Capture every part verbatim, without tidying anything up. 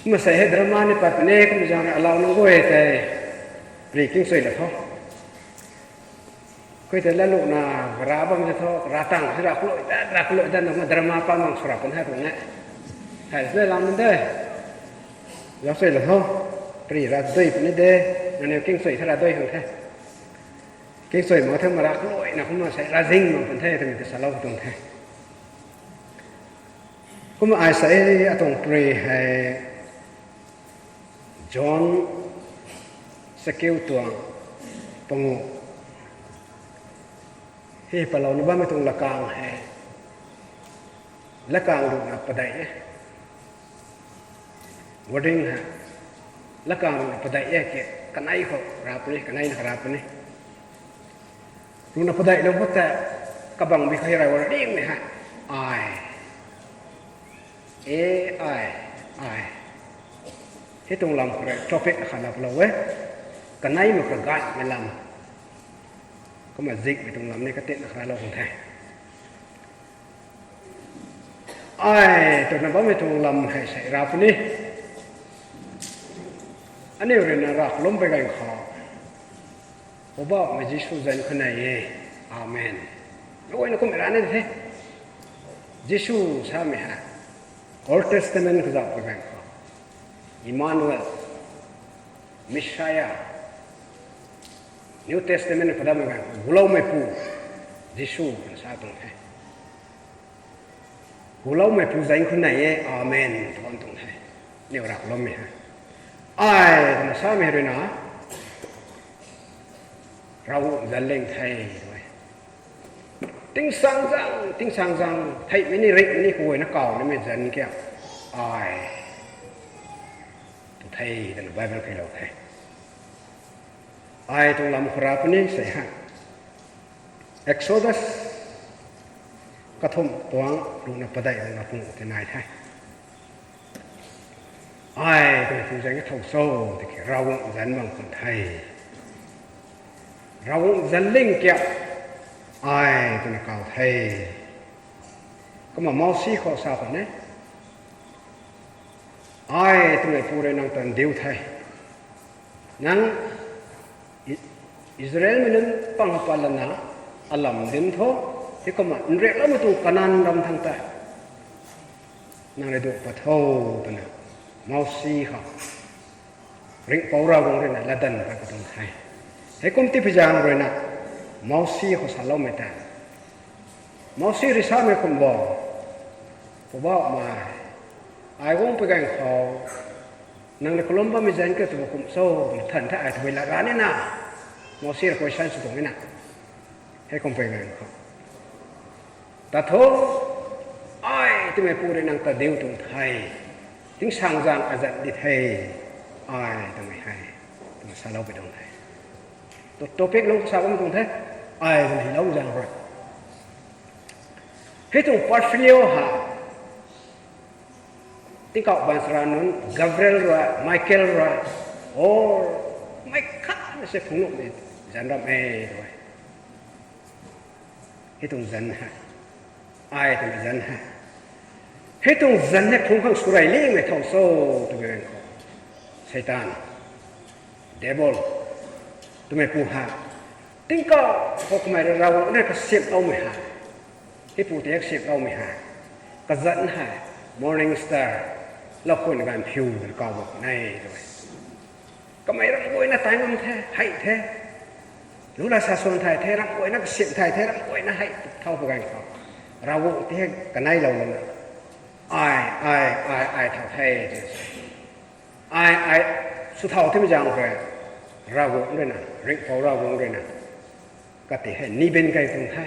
Kumna sei hei drama ni pat puni, kumna zaeng rui alou nunc guay tei, pri kingsui la tho. Khui tei laluna, ra bam tei tho, ra tang si ra kalui dat, ra kalui dat, nang drama pa mang sura pun hei pun ne. Hei, sine lam de. Zauc sui la tho. Pri ra dui puni de, nangniw kingsui the ra dui khang the. Kingsui mak the ma ra kalui na kumna sei ra zing mak pun the, twmei ta salou tuang the. Kumna ai sei atuang pri hei John sakiu tuang pangu. Hei palouna bammei tuang lakang hei, lakang ruhna padeih e. Wording hei, lakang ruhna padeih e ke, kanei khou ra puni, kanei na ra puni. Ruhna padeih lou khou tei, kabangbi khou hei ra wordingmei hei, ai. E, ai, ai. Hei tuang lam khou rui topic akhat lou lou e. Kaneimei kagaymei lam. Kumna zikmei tuang lam ni katinna kharalou khang the. Ai twna bammei tuang lam hei sei ra puni. Aniu rui na ra kalum pei ganv khou, Poubauhmei Jisu zanc khou nai e. Amen. Guayna kummei ra ni the. Jisu samei hei Old Testament kazauh pei ganv khou, Emmanuel, Messiah. New Testament khou datmei ganv khou, Guloumeipu Jisu twna sa tuang the. Guloumeipu zanc khou nai e, amen, tw bam tuang the. Aniu ra kalummei hei, ai twna samei rui na, Ravguangc zanc ling the, tw e. Tingsaengzaeng, tingsaengzaeng, theihmei ni ringhmei ni kaguayna kaw nimei zanc kiu, ai tw the, twna Bible kheilou the. Ai tuang lam khou ra puni sei hei, Exodus kathumh tuang ruhna padeih ruhna pangu tei nai the. Ai twmei pu zanc e thow cho, tiki Ravguangc zanc bam khwan the. Ravguangc zanc ling kiu, ai twna kaw the. Kumna Mousi khou sa khwan e, ai twmei pu rui nang ta ndiu the. Nang I-, Israelmei nunc pang pat lana, alam dinc tho, heikumna nriakloumei tuang Kanan ram thangc tei nang rui duak pat tho, twna Mousi khou ringhpouc Ravguangc rui na latdanv pat ka tuang the. Heikum tipui zaeng rui na, Mousi khou saloumei tei, Mousi rui samei kum bo, Poubauhmei, ai guang pui ganv khou nang rui kalum bammei zanc kiu tw kum cho, twna than the, ai tabui lat ra nina, Mousi rui question sw tuang nina. Heikum pui ganv khou, ta tho, ai twmei pu rui nang ta ndiu tuang the, tingsaengzaeng azanc di the, ai twmei hei, twna salou pui tuang the. Topic lung sa bam tuang the, ai twna hylou zaeng rui. Hei tuang portfolio hei, tingkauh baanchara nunc, Gabriel rui, Michael rui, or mei khatna se phungc nuhmei zanc ram e, tw e. Hei tuang zanc hei, ai twmei zanc hei, hei tuang zanc hei phungc khang swrey limei thow cho, twmei ganv khou, Seitaan, Devil, twmei pu hei, tingkauh khou kamei rui Ravguangc rui kasiamhloumei hei, hei pu tei kasiamhloumei hei, kazanc hei, morning star, lakhun ganv phiu twna kaw bam puni, tw e. Kamei ram guayna tai ngam the, hei the, lu la sa swan thay the, ram guayna kasiamh thay the, ram guayna hei thow pui ganv khou, Ravguangc tei hei kaneilou lana, ai, ai, ai, ai thow the, tw e. Ai, ai, sw thow timei zaeng rui, Ravguangc rui na, ringhpouc Ravguangc rui na, kati hei ni bin key tuang the.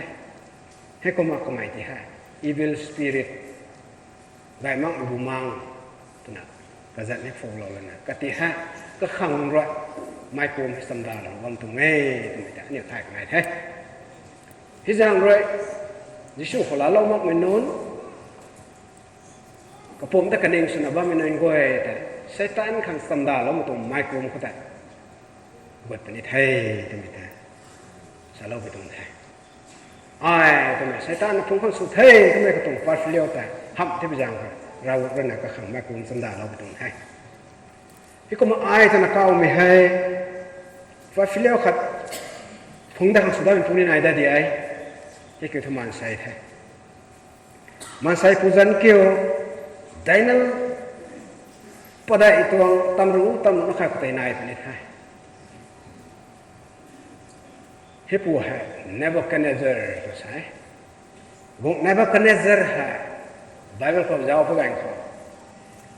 Heikumna kamei tei hei evil spirit, gay makmei bumaeng, twna kazanc ni phuklou lana, kati hei kakhang rui meic kum hei chamdalou bam tuang e, twmei ta aniu thay kanei the. Hei zaeng rui, Jisu khou laalou makmei nunc, kapumc ta kaning swna bammei nunc guay tei, Seitaan khang chamdaloumei tuang meic kum khou tei gut puni the, twmei ta salou pui tuang the. Ai twmei Seitaan na phungc khang sw the, twmei katuang portfolio tei hamh tipui zaeng khou, Ravguangc rui na kakhang meic kum chamdalou pui tuang the. Kumna ai twna kawmei hei, Paphilia khat phungc dat khang sw dat pu ni nai dat di e. Hei kiu thu maansei the. Maansei pu zanc kiu, Daniel padeih tuang tamruh tamruh na khat khou tei nai puni the. Hei pu hei Nebuchadnezzar tw sa e. Gung Nebuchadnezzar hei Bible khou zauc pu ganv khou,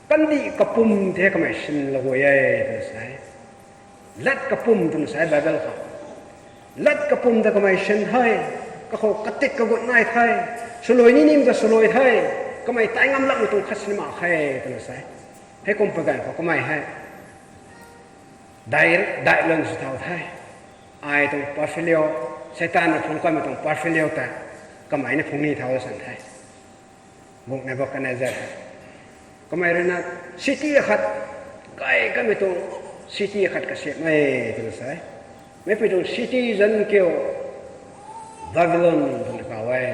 kandih kapwm the kamei sinlou guay e twna sa e. Lat kapwm twna sa e Bible khou. Lat kapwm ta kamei sin the, kakhou katik kagut nai the, swluai ni nim ta swluai the, kamei tai ngam lakmei tuang khat sin mak khe twna sa e. Hei kum pu ganv khou kamei hei dai, dai lun sw thau the. Ai tuang Paphilia, Seitaan na phungc kanmei tuang Paphilia ta kamei ni phungc ni thau san the. Gung Nebuchadnezzar, kamei rui na city akhat, kai kanmei tuang city akhat kasiamh e twna sa e. Meipui tuang city zanc kiu Babylon twna kaw e.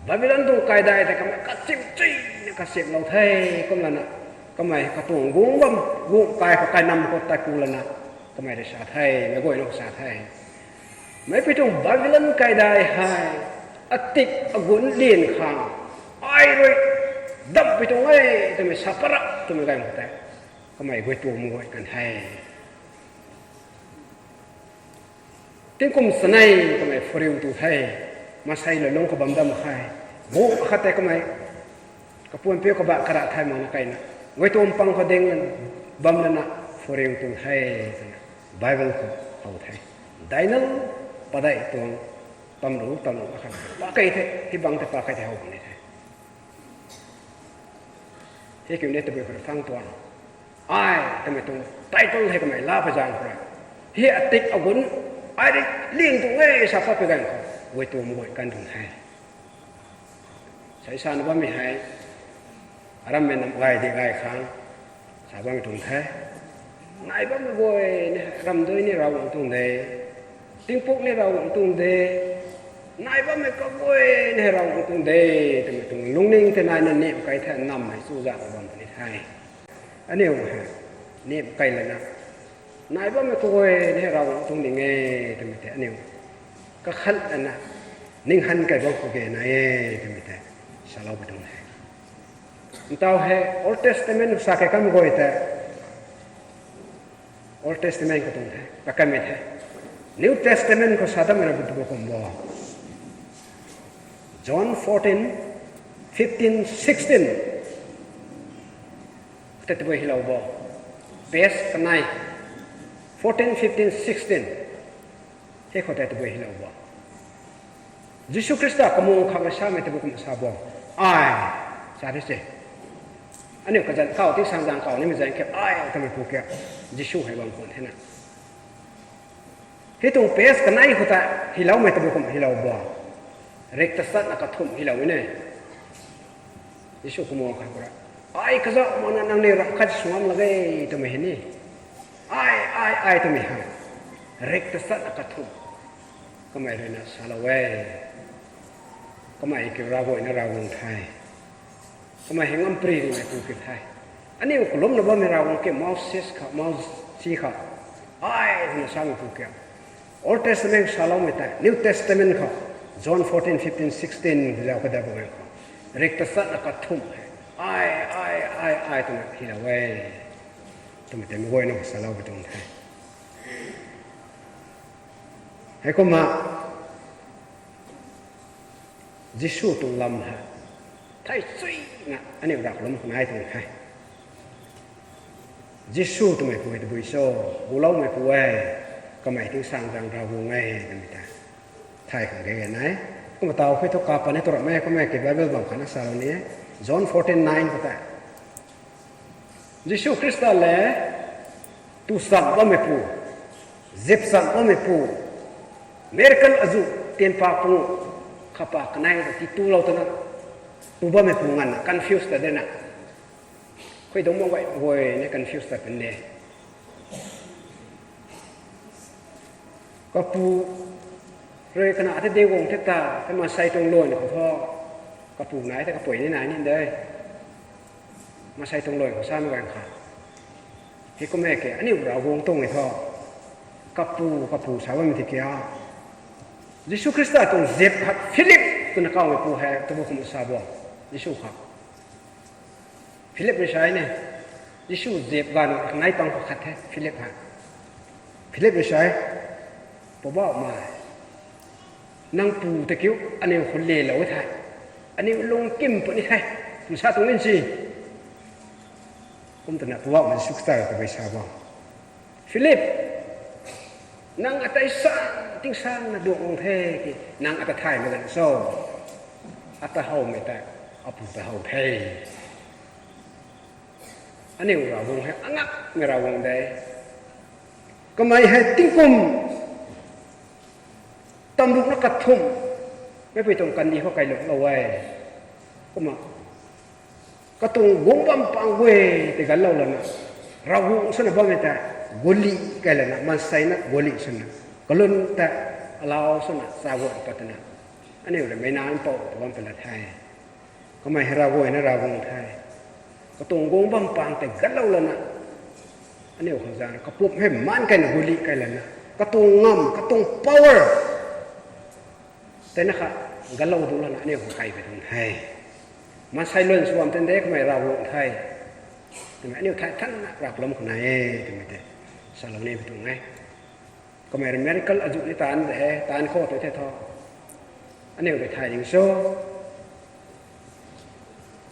Babylon tuang kaidai tei kamei kachim chuina kasiamhlou the. Kumlana kamei katuang gung bam, gung kai khou kainam khou tat ku lana kamei rui sa the, meic guayna sa the. Meipui tuang Babylon kaidai hei atik agunc lian khang ai rui dampui tuang e twmei sa parak twmei ganv khou tei kamei guay tuang guay kan the. Tingkum chanei kamei phuriu tu the. Maansei lou lungc khou bam dam khe. Gu khat tei kamei kapuan piu kabah kara thay makna kaina guay tuang pang khou ding bam lana phuriu tu the twna Bible khou how the. Daniel padeih tuang tamruh tamruh na khat pakei the, hei bang tei pakei the how puni the. Hei kiu ni tabui khou thang tuang ai twmei tuang title hei kamei la pui zaeng khou rui, hei atik agunc ai rui liang tuang e sa pat pui ganv khou guay tuang guay kan tuang the. Sei sana bammei hei, arammei nam gay di gay khang sa bammei tuang the. Nai bammei guay ni ramdui ni Ravguangc tuang de, tingpuk ni Ravguangc tuang de, nai bammei kaguay ni Ravguangc tuang de twmei tuang lungning tei naina nim kai the, nam hei chuzaenghna bam puni the. Aniu hei nim kai lana nai bammei kaguay ni Ravguangc tuang ding e twmei tei aniu kakhan lana ning han kai bam khou ge nai e twmei tei salou pui tuang the. Ntau hei Old Testament sa kei kanmei guay tei Old Testament khou tuang the, kakanmei the. New Testament khou sa dammei ra bu tu bo kum bo, John fourteen, fifteen, sixteen tei tabui hilou bo. Page kanei, fourteen, fifteen, sixteen. Hei khou tei tabui hilou bo. Jisu Khrista kamung khang samei tabui kum sa bo. Ai, sa the se. Aniu kazanc kau, tingsaengzaeng kau nimei zaeng khe ai twmei pu kia, Jisu hei bam khwan thena. Hei tuang page kanei khou tei hiloumei tabui kum hilou bo. Rik tachatna kathumh hilou e ne. Jisu kamung khang khou rui, ai kazauh makna nangniw ramh khat sw ngam lak ge twmei hei ni, ai, ai, ai twmei hei rik tachatna kathumh kamei rui na salou e. Kamei kiu Ravguay na Ravguangc the. Kamei hei ngampri rimei pu kiu the. Aniu kalumna bammei Ravguangc kiu Moses khou, Mousi khou ai twna samei pu kiu. Old Testament saloumei tei New Testament khou, John fourteen, fifteen, sixteen zauc kadai bam ganv khou, rik tachatna kathumh hei ai, ai, ai, ai twna hilou e twmei tei meic guayna khou salou pui tuang the. Heikumna Jisu tuang lam hei thei chuyna aniu rav kalum khou nai tuang the. Jisu twmei pu e tabui cho, guloumei pu e, kamei tingsaengzaeng Ravguangc e twmei tei thay khang ge nai. Kumna taw khui thu kapani tu ramei, kummei ki Bible bam khatna salou ni e. John fourteen nine khou tei Jisu Khrista le tu cham bammei pu, zip cham bammei pu, miracle azuh tian pak pu, khapa kanei ta ti tulou twna tu bammei pu nganvna confuse ta dena, khui dungc mak guay guay ni confuse ta pun de. Kapu rui kana the de guang the ta, tei maansei tuang luan khou thu, kapu nai the kapui ni nai ni de. Maansei tuang luan khou samei ganv khou Hei kum e ke, aniu Ravguangc tuang e thu. Kapu, kapu sa bammei tiki a. Jisu Khrista tuang ziap khat Philip twna kawmei pu hei, tabui kum sa bo. Jisu kha. Philip rui sa e ne. Jisu ziap ganv kanei pang khat the, Philip hei. Philip rui sa e, Poubauhmei, nang pu ta kiu aniu khou lelou the. Aniu lungkim puni the. Kum sa tuang in si. Kum twna Poubauhmei Jisu Khrista rui tabui sa bo. Philip, nang ata san, tingsaengna duang the ki, nang ata thaymei ganv cho? Ata howmei ta, apu ta how the. Aniu Ravguangc hei angakmei Ravguangc de. Kamei hei tingkum tamrukna kathumh meipui tuang kandih khou kailuklou e. Kumna katuang guang bam pang guay tei ganclou lana, Ravguangc swna bammei ta guali kai lana, maanseina guali swna, kalun ta alau swna chaguan pat twna, aniu rui meic nac mpouh ta bam ta la the. Kamei hei Ravguangc na Ravguangc the. Katuang guang bam pang tei ganclou lana, aniu khang zana kapumc hei maan kaina guali kai lana, katuang ngam, katuang power tei na kha ganclou du lana aniu khang kaipui tuang the. Maansei lun sw bam tan de, kamei Ravguangc the twmei aniu thay thanna raplum khou nai e twmei tei salou nimei tuang e. Kamei rui miracle azuh ni taanc de, taanc khou tu the thu, aniu rui thay ding cho?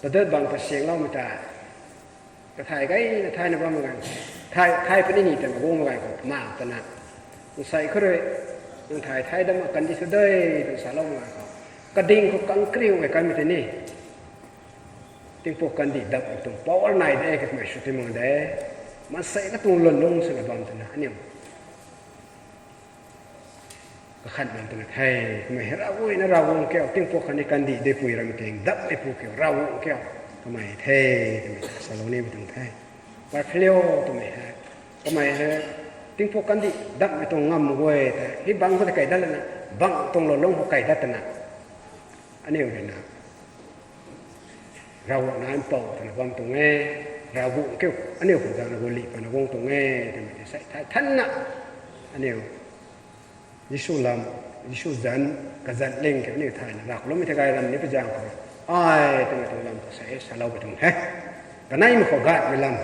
Tadut bang ta siangloumei ta, kathay gayna thayna bammei ganv, thay, thay puni ni twna guangmei ganv khou na twna, nsei khou rui, nang thay, thay dam a kandih thu de, twna saloumei ganv khou, kading khou kangkriumei kanmei tei ni, tingpuk kandih dapmei tuang power nai de, kamei sw ti mak de. Maansei katuang lwnlung swna bam twna aniu kakhat bam twna the. Kamei hei Ravguangc na Ravguangc kiu, tingpuk khatni kandih depui rammei ting dapmei pu kiu, Ravguangc kiu, kamei the, twmei ta salou nimei tuang the. Parphalio twmei hei, kamei hei tingpuk kandih dapmei tuang ngam guay tei hei bang khou tei kai dat lana, bang tuang lwnlung khou kai dat twna, aniu rui na Ravguangc na mpouh twna bam tuang e. Ravguangc kiu, aniu khang zana guali pana guang tuang e twmei tei sa thay thanna, aniu Jisu lam, Jisu zanc, kazanc ling kiu aniu thayna rav kaloumei thei gay ram ni pi zaeng khou, ai twmei tuang lam khou sa e, saloupui tuang the. Kaneimei khou gaymei lam.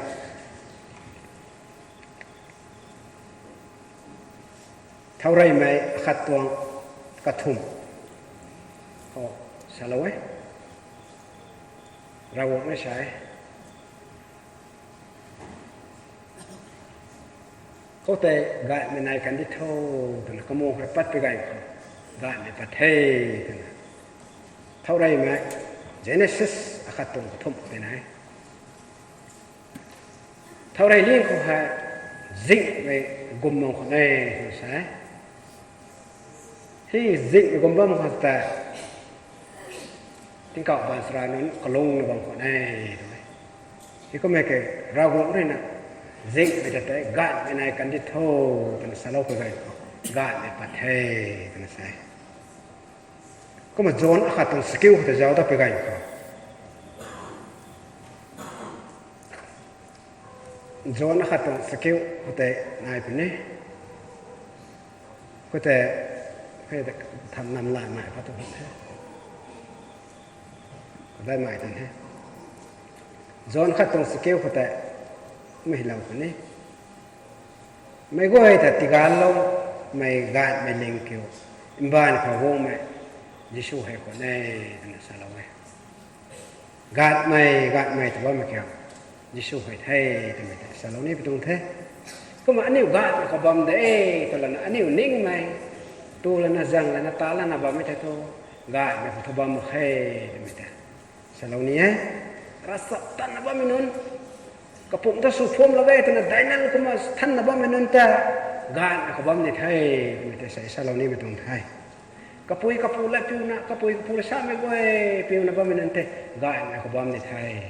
Thaureymei akhat tuang kathumh khou salou e. Ravguangc na sa e, khoutei gaymei nai kandi tho, twna kamung khou pat pi gay khou, gaymei pat the, twna. Thaureymei, Genesis akhat tuang kathumh khou tei nai. Thaurey ling khou hei, zinghmei gum bam khwan e, twna sa e. Hei zinghmei gum bam khwan tei, tingkauh baanchara nunc kalungna bam khwan e, tw e. Hei kummei ke, Ravguangc rui na, zinghmei ta tei gaymei nai kandi tho, twna salou pui gay khou, gaymei pat the, twna sa e. Kumna John akhat tuang chakiu khou tei zauc dat pui gay khou, John akhat tuang chakiu khou tei nai puni. Khoutei, khoutei, tham nam lanmei pat tu the. Daimei tan the. John khat tuang chakiu khou tei, mi lou puni. Meic guay ta tigancloumei gaanhmei ling kiu, mbaanv khou guangmei Jisu hei khwan e, twna salou e. Gaanhmei, gaanhmei tw bammei kiu, Jisu hei the, twmei tei salou ni pi tuang the. Kumna aniu gaanhmei khou bam de, tw lana aniu ningmei, tu lana zang lana ta lana bammei tei thu, gaanhmei khou thu bam mak khe, twmei tei salou ni e. Ravchaptatna bammei nunc, kapumc ta sw phum lak ge twna dainang kumna thanna bammei nunc tei, gaanhmei khou bam ni the, twmei tei sa, salou nimei tuang the. Kapui kapu la piuna, kapui kapu la samei guay piuna bammei nunc tei, gaanhmei khou bam ni the.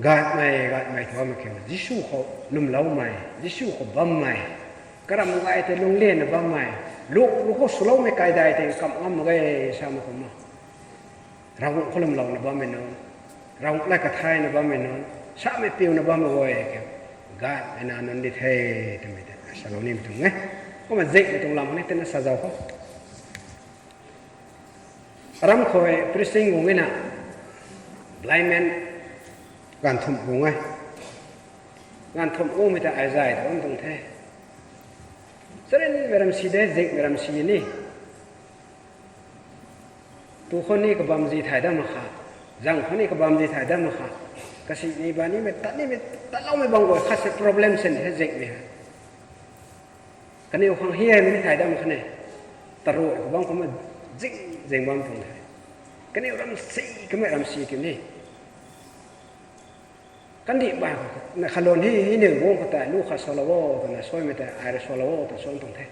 Gaanhmei, gaanhmei tw bammei kiu, Jisu khou lwmloumei, Jisu khou bammei, karam gay tei lungclianna bammei, lu, lu khou swloumei kaidai tei kam ngam mak ge, samei kumna. Ravguangc khou lwmlouna bammei nunc, Ravguangc lat kathayna bammei nunc, samei piuna bammei guay kiu, gaymei na nunc di the, twmei tei salou nimei tuang e. Kumna zingmei tuang lam ni tina sa zau khou. Aram khou preaching guang e na, blind man, ganv thumh guang e. Ganv thumh guangmei ta ai zay ta bam tuang the. Charynmei ram si de, zingmei ram si ni. Tu khou ni kabam zi thay dam mak kha, zang khou ni kabam zi thay dam mak kha, kasi ni ba nimei, tat nimei, tatloumei bam guay khat se problem sin he zingmei hei. Kaniw khang hiaimei ni thay dam kha ne, taruai khou bam kumna zing, zing bam tuang the. Kaniw ram si, kamei ram si kiu ni. Kandih bam, na khalon hi, hi niw guang khou tei, lu khat salou o, twna suaimei tei, ai rui salou o, tw suan tuang the.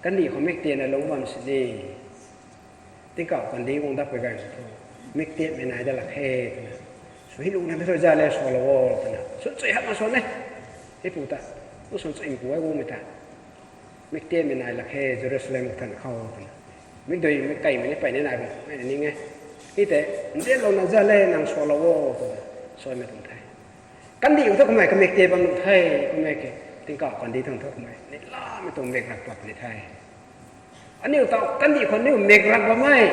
Kandih khou mik tiana lungc bam sini. Tingkauh kandih guang dap pui ganv sw thu, mik tianmei nai dat lak khe, twna. Sw hi luna mei thu za le salou o, twna. Swn chui hak na swan e. Hei pu ta, tu swn chui pu e guangmei ta. Mik tianmei nai lak khe, Jerusalem kathan khou, twna. Mikdui, mik kaimei ni peyna nai bam, mei na ning e. Hei tei, ndianlouna za le nang salou o, twna. Suaimei tuang the. Kandih khou thu kamei kamik tian bam nuh the, kamei ki, tingkauh kandih thang thu kamei ni lamei tuang mik rak pat ni the. Aniu taw kandih khou aniu mik rak bammei,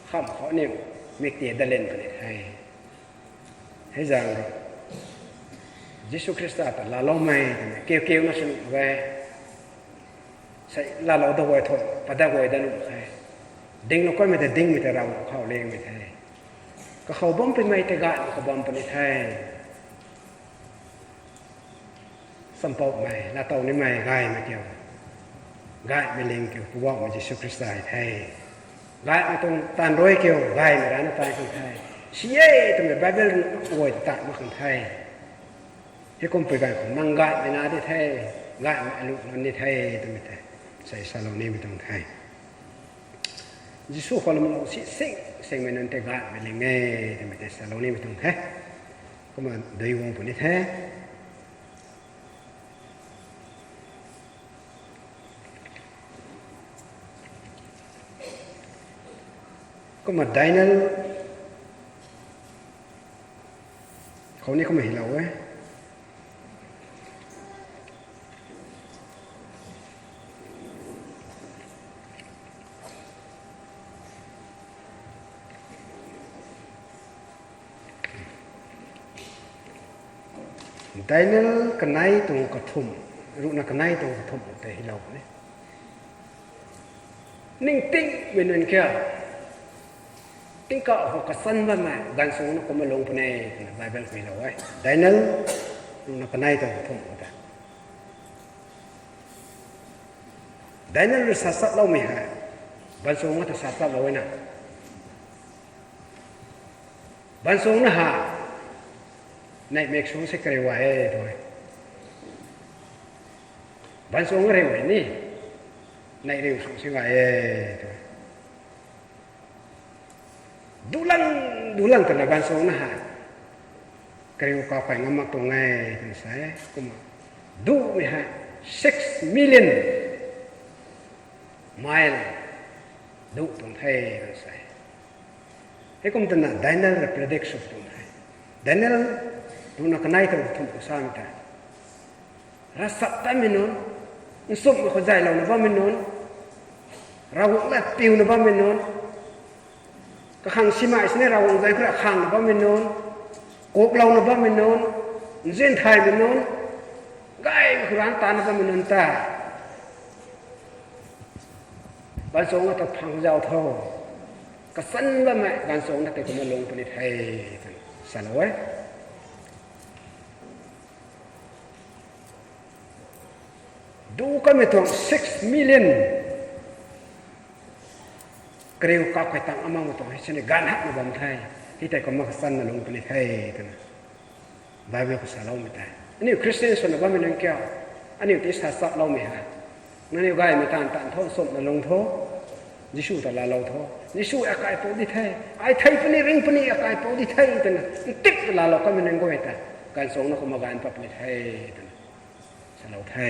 kham khou aniu mik tian dalen puni the. Hei zaeng rui, Jisu Khrista ta laaloumei twmei kiu kiuna sw nuh e. Sei laalou da guay thu, padak guay dat nuh the. Dinglou kanmei ta dingmei ta Ravguangc khou lingmei the. Kakhou bam puimei tei gaymei khou bam puni the. Champoumei, laatow nimei gaymei kiu, gaymei ling kiu, Poubauhmei Jisu Khrista e the. Gaymei tuang taanv rui kiu, gaymei rana taan kan the. Si e twmei Bible rui guay ta taan mak kan the. Hei kum pui ganv khou nang gaymei na di the, gaymei alu nunc ni the, twmei tei sei salou nimei tuang the. Jisu khou lwmlou si sing, singmei nunc tei gaymei ling e, twmei tei salou nimei tuang the. Kumna dui guang puni the. Kumna Daniel khou ni kumna hylou e. Daniel kanei tuang kathumh, ruhna kanei tuang kathumh tei hylou puni. Ningtingmei nunc kia, tingkauh khou kachan bammei gaanvsuangc na kumna lung puni, twna Bible khou hylou e. Daniel ruhna kanei tuang kathumh khou ta, Daniel rui sa chatloumei hei, gaanvsuangc na ta sa chatlou e na. Gaanvsuangc na ha, neih mik suangc si kariu gay e tu e. Gaanvsuangc na riu e ni, neih riu suangc si gay e tu e. Dulang, dulang twna gaanvsuangc na hei kariu kapey ngam mak tuang e twna sa e. Kumna dumei hei six million mile du tuang the twna sa e. Heikum twna Daniel rui predict sw tuang the. Daniel ruhna kanei tuang kathumh khou samei tei, ravchaptatmei nunc, nchumhmei khou zaylouna bammei nunc, Ravguangc lat piuna bammei nunc, kakhang simei sini Ravguangc zanc khou rui khangna bammei nunc, kuklouna bammei nunc, nzian thaymei nunc, gaymei khou rana taanna bammei nunc ta gaanvsuangc na ta phang zau tho. Kachan bammei gaanvsuangc na tei kumna lung puni the, twna salou e. Du kamei tuang six million kariu kapey tang amang tuang hei sini gaanv hakna bam the. Hei tei kumna kachanna lung puni the, twna Bible khou saloumei tei. Aniu Christian swna bammei nunc kia, aniu tei sa chatloumei hei, nangniw gaymei taanv taanv tho, nchumhna lung tho, Jisu ta laalou tho. Jisu akaipouc di the, ai thei puni ring puni akaipouc di the, twna ntik ta laalou kamei nunc guay tei gaanvsuangc na kumna gaanv pat puni the, twna salou the.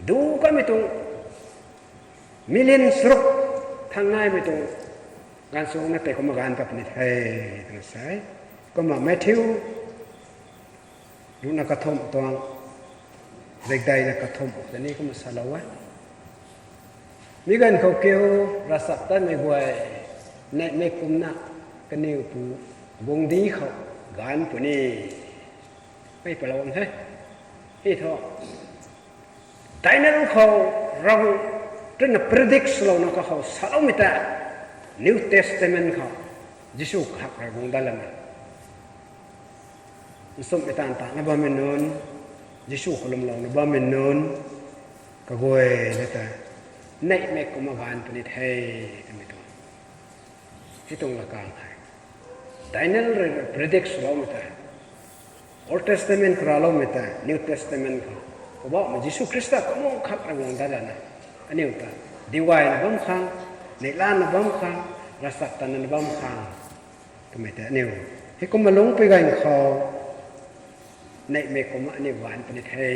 Du kamei tuang million charuk thang naimei tuang Ganv sung na tei kumna ganv pat puni the, twna sa e. Kumna Matthew ruhna kathumh tuang, rikdeina kathumh ta ni kumna salou e. Mi ganv khou kiu, ravchaptatmei guay, neihmei kumna, kaniw pu, guangcdic khou, ganv puni. Mei palou bam the. Hei thu, Daniel khou, Ravguangc rui na predict swlouna kakhou saloumei ta, New Testament khou, Jisu kahak rui guang dat lana, nchumhmei taanv ta na bammei nunc, Jisu khou lwmlouna bammei nunc, kaguayna ta, neihmei kumna ganv puni the, twmei tuang. Hei tuang lakang hei, Daniel rui predict swloumei ta, Old Testament khou raloumei ta, New Testament khou, Poubauhmei Jisu Khrista kamung khak rui guang dat lana, aniu ta, duaina bam khang, neihlana bam khang, ravchaptatna bam khang, twmei tei aniu, hei kumna lungc pui ganv khou, neihmei kumna aniu ganv puni the,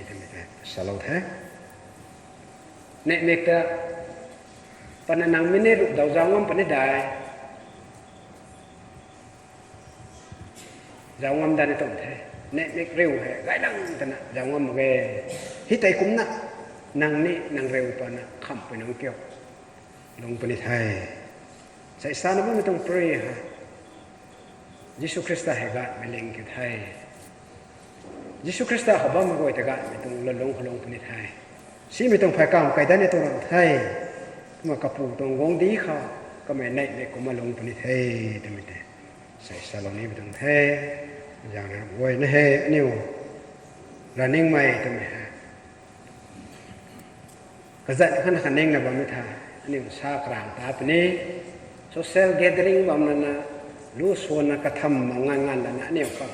twmei tei salou the. Neihmei ta, pana nang mi ni ruh daw zauc ngam puni dai. Zauc ngam dat ni tuang the. Neihmei riu hei, gaylang twna zauc ngam mak ge. Hei tei kumna, nang ni nang riu pana khamhpui nunc kiu, lungc puni the. Sei sana bammei tuang pray hei, Jisu Khrista hei ganhmei ling kiu the. Jisu Khrista khou bammei guay ta ganhmei tuang lungc khou lungc puni the. Simei tuang phey kam kai dat ni tuang ramh the. Kumna kapu tuang guangcdic khou, kamei neihmei kumna lungc puni the, twmei tei, sei salou nimei tuang the. Zaeng rui guayna hei, aniu, running mei twmei hei, kazanc khatna khaningna bammei tha, aniu sa karang ta puni, social gathering bam lana, lu swanna katham mak nganv nganv lana aniu khang,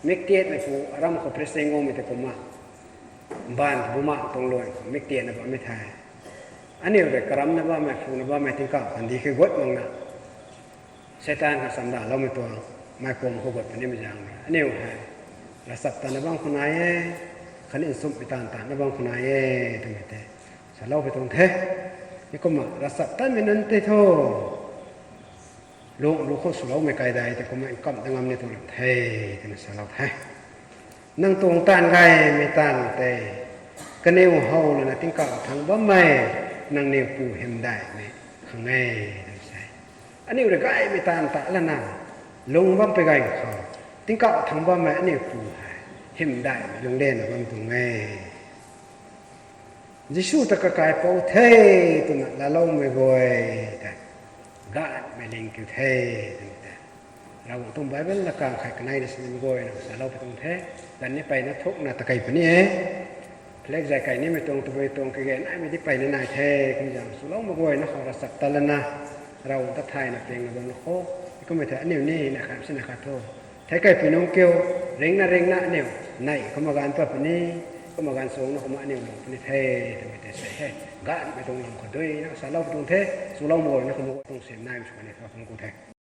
miktiatmei pu aram khou preaching guangmei tei kumna, mbaanv bumaeng tuang luan khou miktiatna bammei the. Aniu rui karamna bammei, phuna bammei tingkauh kandih khe guat makna, Seitaan khang chamdaloumei tuang, mei pum khou guat puni mei zaeng rui, aniu hei, ravchaptatna bam khou nai e, khatni nchumhmei taanv tatna bam khou nai e, twmei tei, saloupui tuang the. Hei kumna ravchaptatmei nunc tei thu, lungh lu khou swloumei kaidai tei kumna nkamh dat ngam ni tuang ramh the, twna salou the. Nang tuang taanv gaymei taanv tei, kaniw how lana tingkauh thangc bammei, nangniw pu hymdaihmei khang e, twna sa e. Aniu rui gaymei taanv ta lana, lung bam pui ganv khou, tingkauh thangc bammei aniu pu hei, hymdaihmei lungcdena bam tuang e. Jisu ta kakaipouc the, twna laaloumei guay ta, ganhmei ling kiu the, twmei tei, Ravguangc tuang Bible na kang khei kanei na sinimei guayna saloupui tuang the. Ganv ni peyna thukna takei puni e. Khalek zay kai nimei tuang, tabui tuang kage naimei di peyna nai the, kum zaeng swloumei guayna khou ravchaptat lana, Ravguangc ta thayna pingna bam la kho. Kummei thei aniu ni na khat sina khat thu, thei kaipui nunc kiu, ringna ringna aniu, neih kumna ganv pat puni, kumna ganv sungna kumna aniu lung puni the, twmei tei sa e. Ganhmei tuang lam khou duina saloupui tuang the, swloumei guayna kumna tuang sim naimei sw kani thu kum ku the.